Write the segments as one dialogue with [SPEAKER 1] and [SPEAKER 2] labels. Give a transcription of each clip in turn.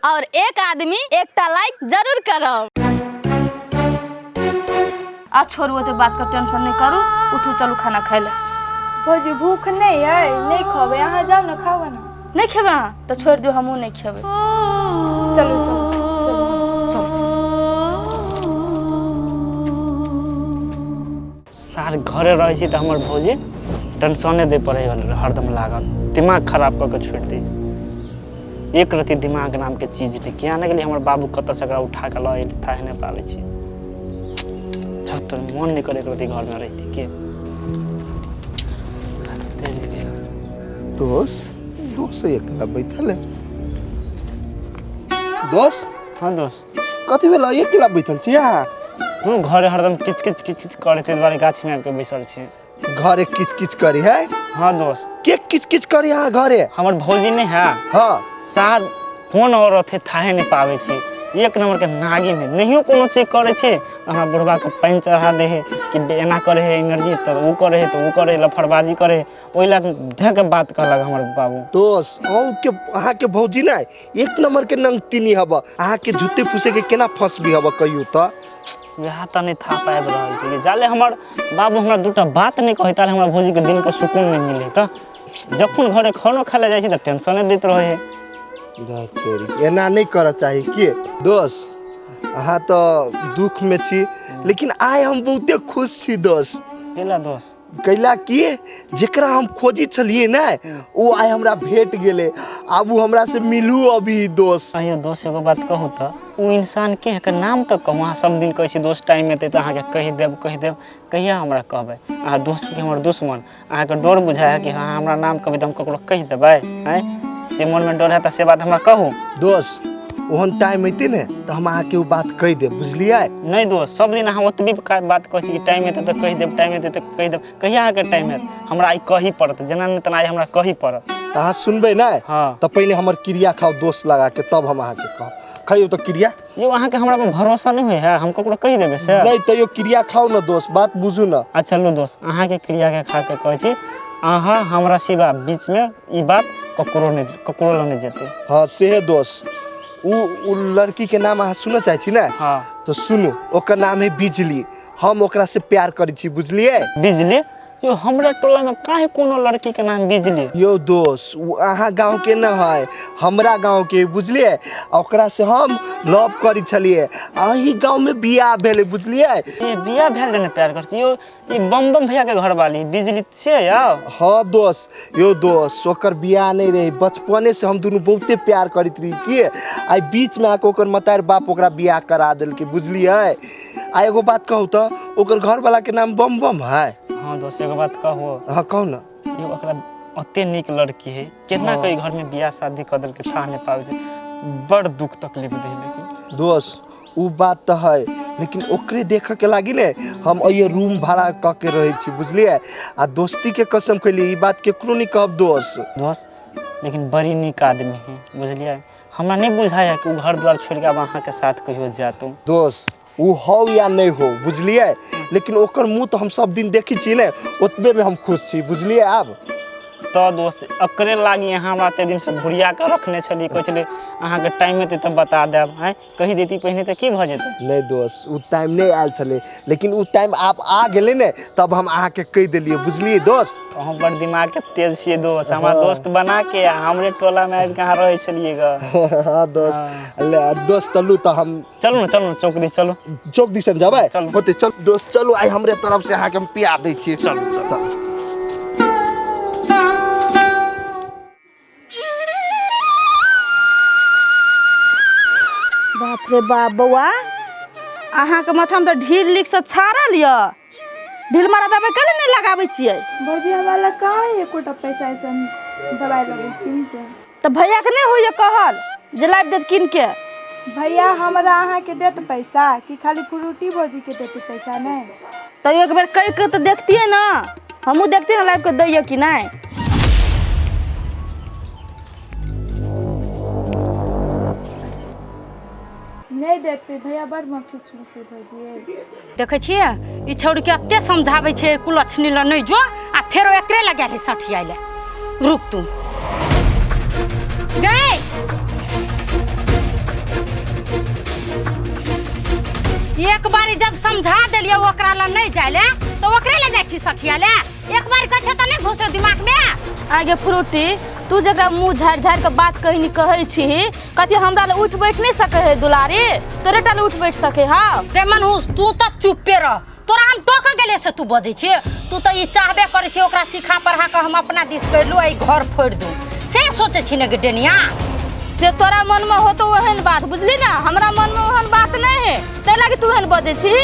[SPEAKER 1] और एक आदमी एकटा लाइक जरूर करब। आ छोड़ू, ओते बात के टेंशन नहीं करू, उठू चलू खाना खाइ ले।
[SPEAKER 2] भौजी भूख नहीं है, नहीं खेबै, अहाँ जाउ ने खाउ ने।
[SPEAKER 1] नहीं खेबै अहाँ तऽ छोड़ि दियौ, हमहूँ नहीं खेबै।
[SPEAKER 2] चलू चलू चलू।
[SPEAKER 3] सार घरे रहै छी तऽ हमर भौजी टेंशने दै पर रहै, हरदम लागल दिमाग खराब कऽ के छोड़ि दी। एक रति दिमाग नामके चीज नहि। किया नहि गेलै हमर बाबू, कतऽसँ एकरा उठा कऽ लऽ एलै थाहे नहि पाबै छी। तोर मोन नहि करे एक रति घरमे रहिती के।
[SPEAKER 4] दोस्त दोस्त एकला बैठल है दोस्त।
[SPEAKER 3] हाँ दोस्त।
[SPEAKER 4] कथी भेल एकला बैठल छी अहाँ?
[SPEAKER 3] तू घरे हरदम किच किच किच किच करे, ताहि दुआरे गाछीमे आबि कऽ बैसल छी।
[SPEAKER 4] घरे किच किच करी है?
[SPEAKER 3] हाँ दोस्त।
[SPEAKER 4] के किच किच करी अहाँ घरे?
[SPEAKER 3] हमर भौजी नहि है।
[SPEAKER 4] हाँ।
[SPEAKER 3] सार कोन औरत है थाहे नहि पाबै छी, एक नंबर के नागिन है। नहियो कोनो चीज करै छी हमरा बुढ़बा के पानि चढ़ा दे है कि एना करे है एनर्जी, तऽ ओ करे है तऽ ओ करे है, लफड़बाजी करे है, ओहि लए धऽ के बात कहलक हमर बाबू।
[SPEAKER 4] दोस्त अहूँ के अहाँ के भौजी ने एक नंबर के नंगतिनी हब, अहाँ के झूठे फूसे के केना फंसबी हब कहियो तऽ?
[SPEAKER 3] वएह तऽ नहि था पाबि रहल छी। जाले हमर बाबू हमरा दूटा बात नहि कहै ताले हमरा भौजीके दिलके सुकून नहि मिलै। तऽ जखन घरे खानो खाय लए जाइ छी तऽ टेंशने दैत रहै है।
[SPEAKER 4] तेरी एना नहि करऽ चाही के दोस्त। अहाँ तऽ दुख में छी, लेकिन आइ हम बहुते खुश छी दोस्त।
[SPEAKER 3] केला दोस्त?
[SPEAKER 4] कैला कि जेकरा हम खोजी छलियै ने ओ आइ हमरा भेट गेलै, आब ओ हमरा से मिलू अभी दोस्त।
[SPEAKER 3] अयो दोस्त एगो बात कहू तऽ ओ इंसान के है? नाम तऽ कहू। अहाँ सब दिन कहै छी दोस्त टाइम एतै तऽ अहाँके कहि देब कहि देब, कहिया हमरा कहबै? अहाँ दोस्त छी हमर दुश्मन? अहाँके डर बुझाइ है कि हाँ हमरा नाम कहबै तऽ हम ककरो कहि देबै? आँय से मोनमे डर है तऽ से बात हमरा कहू।
[SPEAKER 4] दोस्त ओहन टाइम एतै ने तऽ हम अहाँके ओ बात कहि देब, बुझलियै?
[SPEAKER 3] नहि दोस्त, सब दिन अहाँ ओतबी बात कहै छी कि टाइम एतै तऽ कहि देब, टाइम एतै तऽ कहि देब। कहिया अहाँके टाइम हैत? हमरा आइ कही पड़त, जेना नहि तेना आइ हमरा कही पड़त।
[SPEAKER 4] तऽ अहाँ सुनबै ने?
[SPEAKER 3] हाँ।
[SPEAKER 4] तऽ पहिने हमर क्रिया खाउ दोस्त लगा के, तब हम अहाँके कहब। खइयौ तऽ क्रिया।
[SPEAKER 3] यौ अहाँके हमरा पर भरोसा नहि होइ है? हम ककरो कहि देबै से?
[SPEAKER 4] नहि तैयो क्रिया खाउ ने दोस्त, बात बुझू ने।
[SPEAKER 3] अच्छा लो दोस्त, अहाँके क्रिया के खा के कहै छी, अहाँ हमरा सिवा बीचमे ई बात ककरो नहि, ककरो लग नहि जेतै।
[SPEAKER 4] हाँ सेहे दोस्त, उ लड़की के नाम अहाँ सुनऽ चाहै छी ने?
[SPEAKER 3] हाँ।
[SPEAKER 4] तऽ सुनू, ओकर नाम है बिजली, हम ओकरा से प्यार करै छी, बुझलियै?
[SPEAKER 3] बिजली? यो हमरा टोला में काहे कोनो लड़की के नाम बिजली?
[SPEAKER 4] यो दोस्त वो अहाँ गाँव के न है, हमरा गाँव के, बुझलियै? आ ओकरा से हम लव करै छलियै, अही गाँव में बियाह भेलै, बुझलियै?
[SPEAKER 3] ए बियाह भेल जे प्यार करै छी यो, ई बम बम भैया के घर वाली बिजली से यौ?
[SPEAKER 4] हाँ दोस्त, यो दोस्त ओकर बियाह नहीं रहे, बचपने से हम दुनू बहुते प्यार करैत रही के आई बीच में आके ओकर मतार बाप ओकरा बियाह करा देलकै, बुझलियै? आ एगो बात कहू तऽ ओकर घर वाला के नाम बम बम है।
[SPEAKER 3] हाँ दोस्त एगो बात कहू?
[SPEAKER 4] हाँ कहू ना।
[SPEAKER 3] यो ओकरा ओते नीक लड़की है, केना के घर में बियाह शादी कऽ देलकै थाह नहि पाबै छै, बड़ दुख तकलीफ दे। लेकिन
[SPEAKER 4] दोस्त उ बात तऽ है, लेकिन ओकरे देखऽ के लागी ने हम अइये रूम भाड़ा कऽ के रहै छी, बुझलियै? आ दोस्ती के कसम खैलियै, ई बात केकरो नहीं कहब दोस्त।
[SPEAKER 3] दोस्त लेकिन बड़ी नीक आदमी है, बुझलियै? हमरा नहीं बुझाइ है कि उ घर द्वार छोड़ि के आब अहाँके साथ कहियो जायत।
[SPEAKER 4] दोस्त उ हो या नहीं हो, बुझलियै? लेकिन ओकर मुँह तऽ हम सब दिन देखै छी ने, ओतबे में हम खुश छी, बुझलियै? आब
[SPEAKER 3] तऽ दोस्त एकरे लागी अहाँ हमरा एते दिन से घुरिया कऽ रखने छलियै, कहै छलियै अहाँके टाइम एतै तऽ बता देब। आँय कहि देती पहिने तऽ की भऽ जेतै?
[SPEAKER 4] नहीं दोस्त उ टाइम नहीं आयल छलै, लेकिन उ टाइम आब आ गेलै ने तब हम अहाँके कहि देलियै, बुझलियै दोस्त?
[SPEAKER 3] अहाँ बड़ दिमाग के तेज छियै दोस्त, हमरा दोस्त बना के हमरे टोला में आबि के अहाँ रहै छलियै ग।
[SPEAKER 4] हाँ दोस्त। ले दोस्त चलू तऽ हम
[SPEAKER 3] चलू ने, चलू ने चौक दिस चलू।
[SPEAKER 4] चौक दिसन जेबै?
[SPEAKER 3] चलू।
[SPEAKER 4] होतै चल दोस्त चलू, आइ हमरे तरफ से अहाँके हम पिया दै छी।
[SPEAKER 3] चलू चलू।
[SPEAKER 1] बाप रे बाप बौआ, अहाँके माथामे तऽ ढील लीक से छाड़ल यऽ, ढील मारा दबाइ कैले नहि लगाबै छियै?
[SPEAKER 2] भौजी हमरा लग कहाँ है एकोटा पैसा ऐसन दबाइ लेबै कीन के।
[SPEAKER 1] तऽ भैयाके नहि होइए कहल जे लाबि देत कीन के?
[SPEAKER 2] भैया हमरा अहाँके देत पैसा कि खाली फ्रूटी भौजी के देते पैसा? नहीं
[SPEAKER 1] तैयो एक बेर कहि के तऽ देखतियै ने, हमहूँ देखतियै ने लाबि कऽ दैए कि नहि।
[SPEAKER 2] नहीं देते भैया, बड़ मखी छै भौजी।
[SPEAKER 5] देखै छियै ई छौड़ीके एते समझाबै छै कुलक्षणी लए नहि जो, आ फेरो एकरे लग गेल सठियाइ लए। रुक तू गै, जब समझा देलियै ओकरा लग नहि जाय ले तऽ ओकरे ले जाइ छी सठिया ले। एक बार कहै छै तऽ नहि घुसो दिमाग में।
[SPEAKER 1] आगे फ्रूटी, तू जकरा मुँह झाड़ि झाड़ि के बात कहनी कहै छी, कथी हमरा लए उठि बैठ नहि सकै है दुलारी? तोरे टा लए उठि बैठ सकै हौ?
[SPEAKER 5] रे मनहूस, तू तऽ चुप्पे रह। तोरा हम टोक गेलियै से तू बजै छियै। तू तऽ ई चाहबे करै छी ओकरा सिखा पढ़ा कऽ हम अपना दिस करि लू आ ई घर फोड़ि दू, से सोचै छी ने गे डेनिया।
[SPEAKER 1] से तोरा मनमे होतो ओहन बात, बुझली ने? हमरा मनमे ओहन बात नहि है, ताहि लागी तू एहन बजै छी।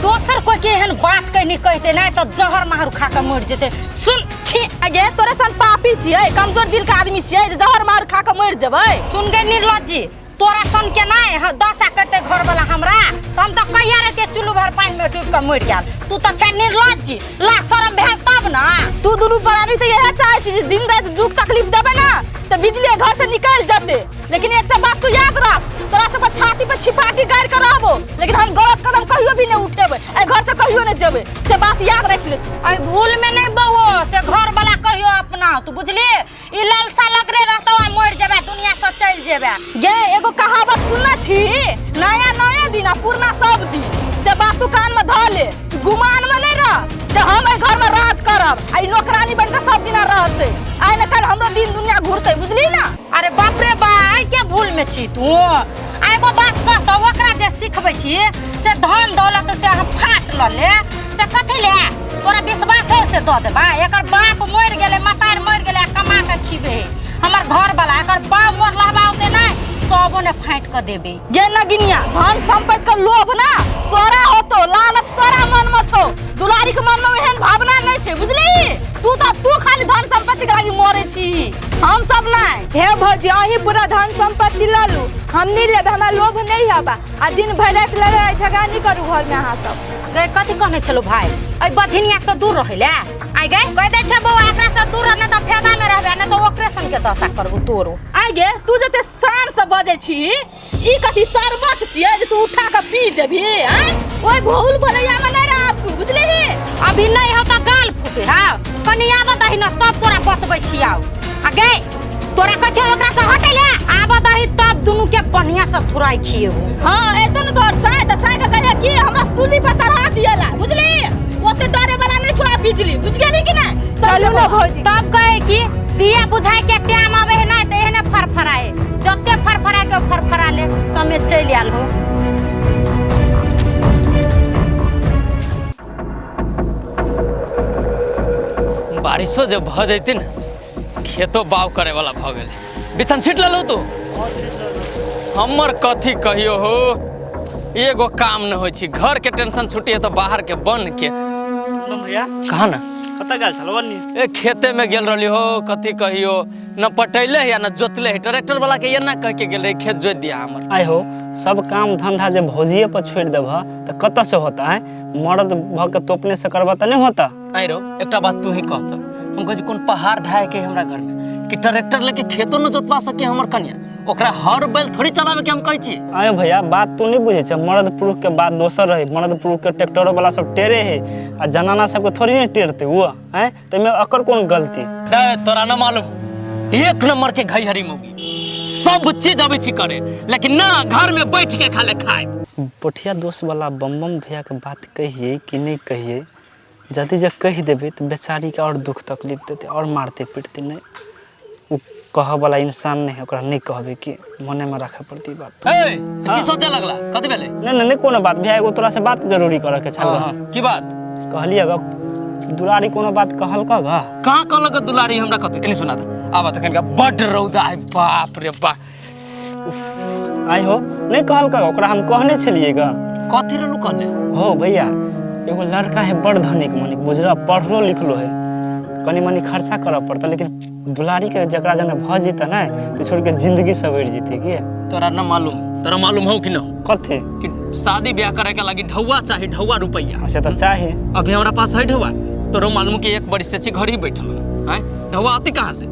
[SPEAKER 5] दोसर कोई के एहन बात कहनी कहते नहि तऽ जहर माहरू खा कऽ मरि जेतै। सुन छी
[SPEAKER 1] आगे तोरे सन पापी छियै, कमजोर दिल के आदमी छियै जे जहर मार खा कऽ मरि जेबै।
[SPEAKER 5] सुन गे निर्लज्जी, तोरा सन के नहि दशा करते घर वाला हमरा, तऽ हम तऽ कहिया रहते चुल्लू भर पानि में डूबि कऽ मरि गेल। तू तऽ छै निर्लज्जी, ला शरम भेल तब ना।
[SPEAKER 1] तू दुनू प्राणी तऽ इएह चाहै छी जे दिन राति दुख तकलीफ देबै ना तऽ बिजली घर से निकलि जेतै। लेकिन एकटा बात तू याद राख, तोरा सबके छाती पर छिपाटी गाड़ि के रहबो, लेकिन हम गलत कदम कहियो भी नहीं उठेबै, एहि घर से कहियो नहीं जेबै, से बात याद राखि ले।
[SPEAKER 5] अरे भूल में नहीं बउओ, से घर वाला कहियो अपना तू बुझली ई लालसा लगले रहतौ आ मरि जेबे दुनिया से चलि जेबे।
[SPEAKER 1] गे एगो कहावत सुनने छी, नया नया दिन आ पुरना सब दिन, से बात तू कान में धऽ ले। गुमान में नहीं रह जे हम एहि घर में राज करब आ ई नौकरानी बन के सब दिना रहतै। आइ ने काल्हि हमरो दिन दुनिया घुरतै, बुझली ना?
[SPEAKER 5] अरे बाप रे बा, आइ के भूल में छी तू? आ एगो बात कहतौ, ओकरा जे सिखबै छी से धन दौलत से अहाँ फाट लऽ ले से कथी ले? तोरा विश्वास हो से दऽ देबा? एकर बाप मरि गेलै, मतार मरि गेलै आ कमा कऽ खिबै हमर घर वाला। एकर बाप मरल हवा होतै नहि तबो ने फाटि कऽ देबै।
[SPEAKER 1] गे नगिनिया, धन संपत्ति के लोभ ना तोरा होतो, लालच तोरा मन में छौ, दुलारी के मन में एहन भावना नहीं छै, बुझली? तू तो तू खाली धन संपत्ति के लागी मरे छी, हम सब नहीं।
[SPEAKER 2] हे भौजी, अहीं पूरा धन संपत्ति लऽ लू, हम नहीं लेबै, हमरा लोभ नहीं हबा। आ दिन भरि राति लड़ाई झगड़ा नहीं करू घर में अहाँ सब।
[SPEAKER 5] गए कथी कहने छलौ भाई, एहि बझिनिया से दूर रहै ले? आइ गए कहि दै छै बौआ एकरा से दूर रह, नहि तऽ फायदा में रहबे, नहि तऽ ओकरे संग के दशा करबू तोरो।
[SPEAKER 1] आइ गे तू जते शान से बजै छी, ई कथी शरबत छियै जे तू उठा के पी जेबही? आँय, ओहि भूल भुलैया में नहीं रह तू, बुझलिही?
[SPEAKER 5] अभी नहीं हो तऽ गाल फूटे हौ, कनि आबऽ दही ने तब तोरा बतबै छी। आउ आ गे तोरा कहै छै ओकरा से हटै ले, आबऽ दही तब दुनू के बढ़िया से थुराइ खिएबू।
[SPEAKER 1] हाँ एतो ने तोहर साय तऽ साय के कहिया कि हमरा सूली पर चढ़ा दियला, बुझली? ओते डरे वाला नहीं छौ बिजली, बुझ गेली कि नहीं?
[SPEAKER 2] चलू ने भौजी।
[SPEAKER 5] तब कहे कि दिया बुझाय के टाइम आवे है ना तऽ एहने फरफराए, जते फरफराए के फरफरा ले, समय चलि आयल हो।
[SPEAKER 6] बारिशो जब भऽ जैते ने खेतो बाव करे वाला भऽ गेलै। बिछन छीट लेलहुँ तू? हमर कथी कहियो हो, एगो काम न होइ छै, घर के टेंशन छुटिए तऽ बाहर के बन के।
[SPEAKER 3] भैया
[SPEAKER 6] कहा ना
[SPEAKER 3] कतऽ गेल छलौ बन्नी?
[SPEAKER 6] ए खेते में गेल रहली हो, कथी कहियो न पटैले है या न जोतले है, ट्रैक्टर वाला के एना कह के गेल रहे खेत जोत दिया हमर।
[SPEAKER 3] आइ हो, सब काम धंधा जे भौजिए पर छोड़ि देबह तऽ कतऽ से होता है? मर्द भऽ के तोपने से करबह तऽ नहीं होता।
[SPEAKER 6] आइ रो एकटा बात तू ही कहत, हम कहै छी कोन पहाड़ ढाए के हमरा घर में कि ट्रैक्टर लेके खेतो न जोतवा सके हमर कन्या, ओकरा हर बैल थोड़ी चलावे के हम कहै छी।
[SPEAKER 3] आयो भैया बात तू नहीं बुझै छै, मर्द पुरुष के बात दोसर रहे, मर्द पुरुष के ट्रैक्टरो वाला सब टेरे है आ जनाना सबके थोड़ी नहीं टेरते वो हैं, तो एहिमे एकर कोन गलती?
[SPEAKER 6] दे तोरा न मालूम, एक नंबर के घई मौगी सब चीज अबै छी करे, लेकिन ना घर में बैठ के खाले खाए।
[SPEAKER 3] पोठिया दोस्त वाला बम बम भैया के बात कहिए कि नहीं कहिए? जल्दी जब कहि देबै तऽ बेचारीके आओर दुख तकलीफ देतै आओर मारतै पीटतै। नहीं ओ कहऽ वाला इंसान नहीं है, ओकरा नहीं कहबै कि मनेमे राखऽ पड़तै बात।
[SPEAKER 6] ए की सोचे लगला, कथी भेलै?
[SPEAKER 3] नहीं नहीं नहीं कोनो बात भैया, एगो तोरा से बात जरूरी करऽ के छल।
[SPEAKER 6] हाँ, की बात?
[SPEAKER 3] कहलियै गप दुलारी कोनो बात कहलकऽ ग?
[SPEAKER 6] कहाँ कहलक दुलारी हमरा? कथी एनी सुना दे आब तऽ कनिका बड्ड रौदा है, बाप रे बाप।
[SPEAKER 3] आइ हो नहीं कहलकऽ, ओकरा हम कहने छलियै ग।
[SPEAKER 6] कथी रहलू कहले?
[SPEAKER 3] हो भैया एगो लड़का है बड़ धनिक मनिक, बुझल, पढ़लो लिखलो है, कनि मनि खर्चा करऽ पड़तै, लेकिन दुलारी के जकरा जने भऽ जेतै ने तऽ छोड़ि के जिंदगी सवरि जेतै। की
[SPEAKER 6] तोरा न मालूम? तोरा मालूम हो कि न?
[SPEAKER 3] कथी?
[SPEAKER 6] कि शादी ब्याह करे के लागी ढौआ चाही, ढौआ रुपैया।
[SPEAKER 3] अच्छा तऽ चाही।
[SPEAKER 6] अभी हमरा पास है ढौआ? तोरो मालूम कि एक बरिस से छी घर ही बैठल हूँ। आँय ढौआ आती कहाँ से?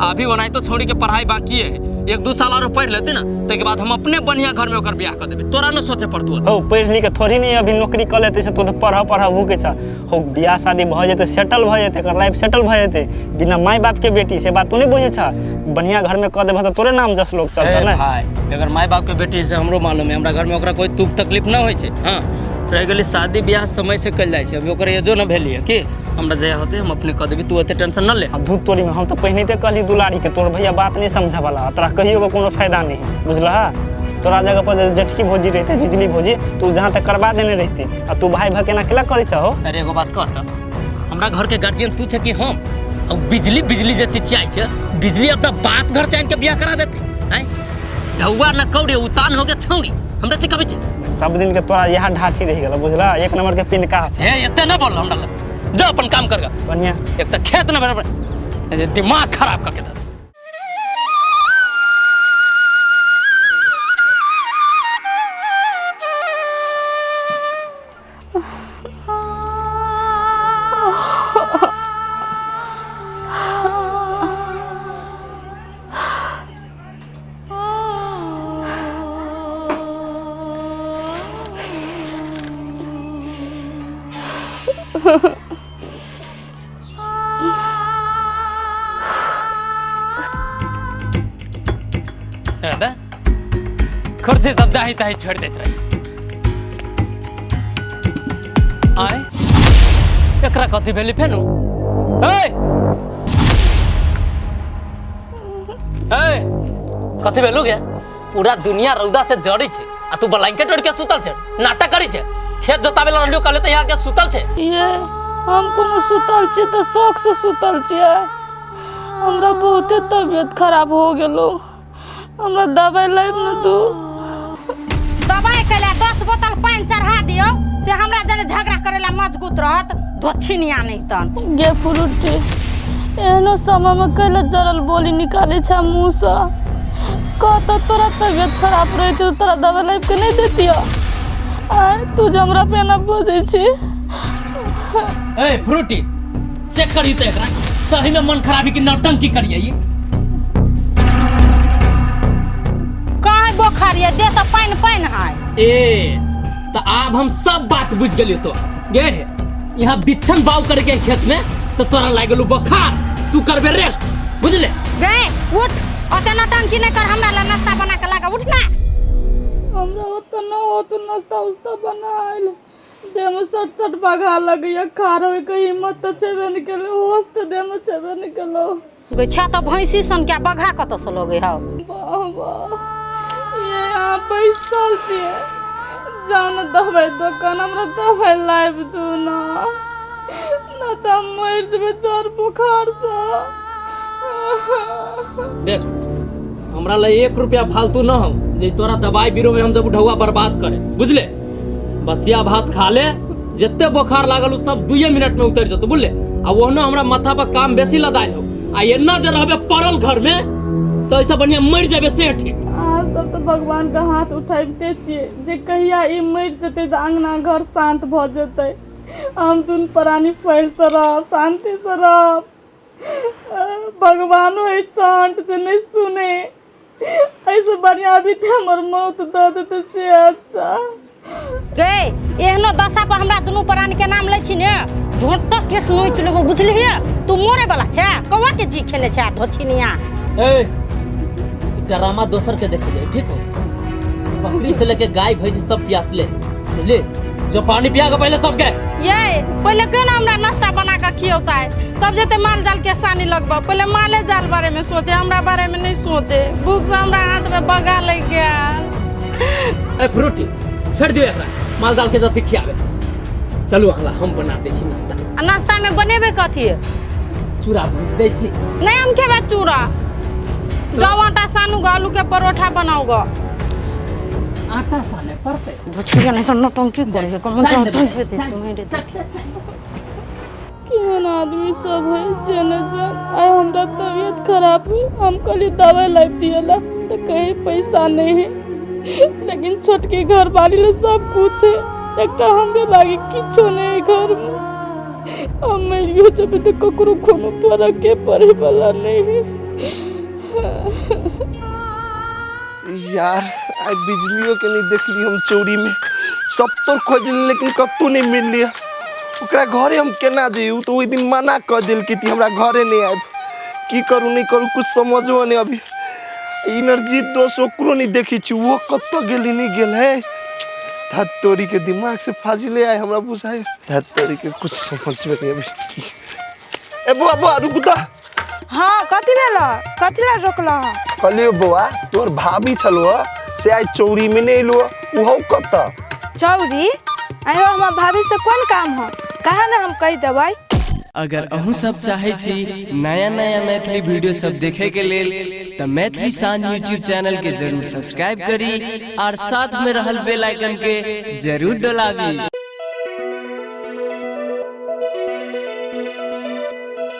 [SPEAKER 6] अभी ओनाहितो तो छौड़ी के पढ़ाई बाकी है, एक दू साल आरो पढ़ लेते ना ताहिके बाद हम अपने बढ़िया घर में ओकर ब्याह कर देबै, तोरा न सोचे पड़तौ।
[SPEAKER 3] हो पढ़ि लिख के थोड़ी नहीं अभी नौकरी कऽ लेतै से तो पढ़ पढ़ भूकै छ। हो बियाह शादी भऽ जेतै, सेटल भऽ जेतै, एकर लाइफ सेटल भऽ जेतै बिना माय बाप के बेटी, से बात तू नहीं बुझै छ। बढ़िया घर में कऽ देबह तऽ तोरे नाम जस लोग चलतै ने।
[SPEAKER 6] भाई अगर माय बाप के बेटी से हमरो मालूम है, हमरा घर में ओकरा कोई दुख तकलीफ न होइ छै। हाँ रहि गेलै शादी ब्याह समय से कयल जाइ छै, अभी ओकर एजो न भेलियै की हमरा जया होतै हम अपने कऽ देबै, तू ओते टेंशन न ले।
[SPEAKER 3] आ धूत तोरी में हम तो पहिने ते कहली दुलारी के तोर भैया बात नहीं समझे वाला, तोरा कहियो के कोनो फायदा नहीं है, बुझलह? तोरा जगह पर जे जेठकी भौजी रहते बिजली भौजी तू जहाँ तक करवा देने रहते, आ तू भाई भा केना केला करै छहो?
[SPEAKER 6] अरे एगो बात कह त, हमरा घर के गार्जियन तू छै कि हम? और बिजली बिजली जे चिचियाइ छै, बिजली अपना बाप घर से आनि के बियाह करा देते हैं? ढौआ न कौड़ी उतान हो गया छौड़ी, हमरा से कभी छै
[SPEAKER 3] सब दिन के तोरा यहाँ ढाठी रहि गेल, बुझलह? एक नंबर के पिनका छै।
[SPEAKER 6] हे एते न बोल हमरा लग, जा अपन काम कर गा।
[SPEAKER 3] बढ़िया।
[SPEAKER 6] एक त खेत न बराबर दिमाग खराब करके दे। कुर्सी सब दाही ताही छोड़ देत रही। आय एकरा कथी भेली फेनु? ए ए कथी भेलु गे? पूरा दुनिया रौदा से जड़ी छे आ तू ब्लैंकेट ओढ़ के सुतल छे, नाटक करी छे। खेत जोतावे ला रहलियो कहले त यहाँ के सुतल छे।
[SPEAKER 1] ये हम कोनो सुतल छी त शौक से सुतल छियै। हमरा बहुते तबियत खराब हो गेलो, हमरा दवाई लाइब न दू।
[SPEAKER 5] दवाई के लिए 10 बोतल पानी चढ़ा दियो से हमरा जने झगड़ा करेला मजबूत रहत, धोछिनिया नहीं तन।
[SPEAKER 1] गे फ्रूटी एहनो समय में कैला जरल बोली निकाले छे मुँह से। कहता तोरा तबियत खराब रहे छौ तोरा दवाई लाइब के नहीं देतियो। आय तू जे हमरा पे ना बजै छी।
[SPEAKER 6] ए फ्रूटी चेक करी त एकरा सही में मन खराबी की नौटंकी करिए। ई
[SPEAKER 5] काहे बोखार ये दे त पानि पानि है।
[SPEAKER 6] ए त आब हम सब बात बुझ गेलियो। तो गे यहाँ बिच्छन बाव करे के खेत में त तोरा लाग गेलू बोखार, तू करबे रेस्ट, बुझले?
[SPEAKER 5] गे उठ, ओते नौटंकी नहीं कर, हमरा ला नाश्ता बना के लागा, उठ ना।
[SPEAKER 1] हमरा ओते न होत नाश्ता उस्ता बनाइल, देह में सट सट बगा लगैया, खार होय के हिम्मत त छेबे न केलो, होश त देह में छेबे न केलो।
[SPEAKER 5] गे छा त भैंसी सन के बघा कत से लगे हौ।
[SPEAKER 1] वाह वाह ये यहाँ बैसल छियै, जान दवाई दोकान हमरा दवाई लाइब दू ना, न त हम मरि जेबै जर बुखार से।
[SPEAKER 6] देख हमरा ला 1 रुपया फालतू न हो जे तोरा दवाई बीरो में हम जब ढौआ बर्बाद करे, बुझले? बसिया भात खा ले, जते बोखार लागल उ सब 2 मिनट में उतर जतो, बुझले? आ ओहनो हमरा माथा पर काम बेसी लदाइल हो, आ एना जे रहबे पड़ल घर में तो ऐसा बढ़िया मर जाबे से ठीक।
[SPEAKER 1] अहाँ सब तो भगवान के हाथ उठाबिते छियै जे कहिया ई मरि जेतै तऽ अंगना घर शांत भऽ जेतै, हम दुनू प्राणी फैल से रहब, शांति से रहब। भगवानो एहि चांट जे नहीं सुने, ऐसे बढ़िया अभी तऽ हमर मौत दऽ देतै से अच्छा।
[SPEAKER 5] गे एहनो दशा पर हमरा दुनू प्राणी के नाम लै छी ने, झोंटा केस नोचि लेबो, बुझलिही? तू मरे वाला छै, कौआ के जी खेने छै धोछिनिया।
[SPEAKER 6] ए ड्रामा दोसर के देखे जाए, ठीक हो? बकरी से लेके गाय भैंस सब प्यास ले, बुझली? जो पानी पिया के पहले सबके।
[SPEAKER 5] ये पहले क्यों ना हमरा नाश्ता बना के खियौता है, तब जेते माल जाल के सानी लगबा। पहले माले जाल बारे में सोचे, हमरा बारे में नहीं सोचे। भूख से हमरा हाथ में बगा लग गया।
[SPEAKER 6] ए फ्रूटी छोड़ दियो एकरा, माल जाल के जति खियाबे। चलू अगला हम बना दे छी नाश्ता।
[SPEAKER 5] आ नाश्ता में बनेबे कथी?
[SPEAKER 6] चूड़ा भूज दे छी।
[SPEAKER 5] नहीं हम खेबे चूड़ा, जाओ आटा सानू ग, आलू के परोठा बनाऊ ग।
[SPEAKER 6] आटा साने पड़ते
[SPEAKER 5] धोछिया नहीं तो नौटंकी करे, कौन
[SPEAKER 1] केहन आदमी सब है से न जान। आइ हमरा तबियत खराब है, हम कहली दवाई लाबि दियला तो कहीं पैसा नहीं है, लेकिन छोटकी घर वाली ले सब कुछ है, एकटा हमरे लागे किछो नहीं है घर में। हम मरियो जेबै तऽ ककरो कोनो फरक के पड़े वाला नहीं है।
[SPEAKER 4] यार आई बिजलियों के नहीं देखली हम चोरी में, सब तो खोजली लेकिन कतौ नहीं मिलली। ओकरा घरे हम केना जइयौ? तो ओहि दिन मना कऽ देलकै कि हमरा घरे नहीं आयब। की करू नहीं करू कुछ समझो नहीं। अभी इनर्जी दोस्त ओकरो नहीं देखै छी, वो कतऽ गेली नहीं गेल है। धत तोरी के दिमाग से फाजिले आए हमरा बुझाए। धत तोरी के कुछ समझ में नहीं अबै की। ए बौआ बौआ रुकू तऽ।
[SPEAKER 2] हाँ, कथी भेल? कथी ला रोकल?
[SPEAKER 4] कहलियो बौआ, तोर भाभी छलो से आइ चौरी में नहीं एलो, उहो कतऽ?
[SPEAKER 2] चौरी? आयो, हमर भाभी से कोन काम हो? कहा ना हम कहि देबै।
[SPEAKER 7] अगर अहूँ सब चाहै छी नया नया मैथिली वीडियो सब देखे के लेल तऽ मैथिली शान यूट्यूब चैनल के जरूर सब्सक्राइब करी और साथ में रहल बेल आइकन के जरूर डोलाबी।